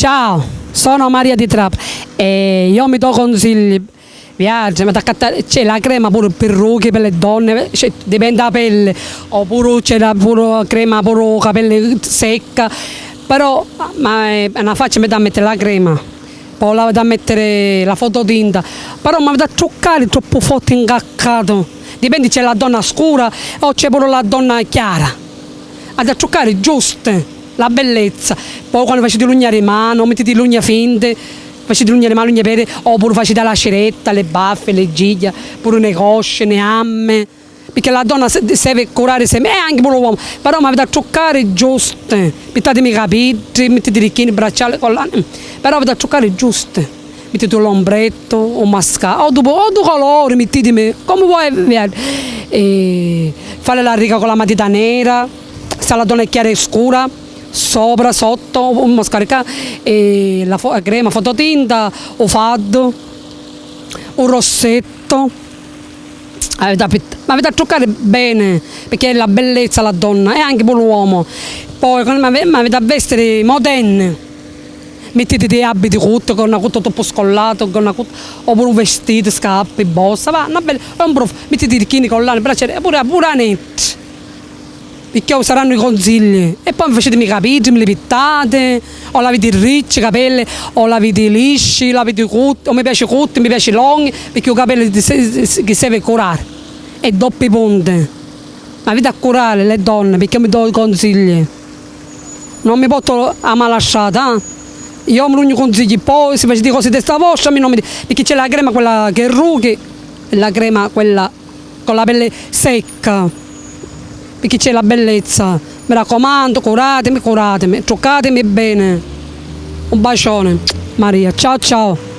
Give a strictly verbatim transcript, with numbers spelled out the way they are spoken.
Ciao, sono Maria di Trapani e io mi do consigli. Viaggia, ma t'accattare, c'è la crema pure per rughe, per le donne, cioè, dipende da pelle, oppure c'è la pure crema pure capelli secca, però ma è una faccia mi da mettere la crema, poi la da mettere la fototinta, però mi da truccare troppo forte incaccato, dipende c'è la donna scura o c'è pure la donna chiara. Ha da truccare giusto la bellezza. Poi quando facete l'ugna di mano, mettete l'ugna finte, facete l'ugna di mano, l'ugna verde, oppure facete la ceretta, le baffe, le ciglia, pure le cosce, le amme. Perché la donna se, se deve curare sempre, e anche pure l'uomo, però mi avete da truccare giusto. Pittatemi i capelli, mettete ricchini, bracciale, collane, però avete da truccare giusto. Mittiti l'ombretto, o mascara, o du, o du colori, mittitimi come vuoi, via. E fare la riga con la matita nera, se la donna è chiara e scura, sopra, sotto, o mascara, e la fo- crema, fototinta, o faddo, un rossetto. Avete da pitt- ma avete da truccare bene, perché è la bellezza la donna e anche pure l'uomo. Poi, ma avete da vestire moderne. Mittiti dei abiti curti, gonna curta troppo scollata, gonna curta, oppure un vestito, scarpe, borsa, va, una bella, è un prof, mittiti i ricchini, collane, bracciale, pure, pure anetti. Picchì saranno i consigli. E poi mi facitemi i capelli, mi li pittate, o l'aviti ricci i capelli, o l'aviti lisci, l'aviti curti, o mi piace curti, mi piace longhi, picchì i capelli si, si, si, chi serve curare. E doppi punti. Ma aviti a curare le donne, picchì mi do i consigli. Non mi porto a mala strada, eh. Io mi dugnu consigli, poi si faciti cose di sta vostra, mi non mi di-, picchì c'è la crema quella che rughi, e la crema quella con la pelle secca, picchì c'è la bellezza. Mi raccomando, curatemi, curatemi, truccatemi bene. Un bacione, Maria, ciao ciao.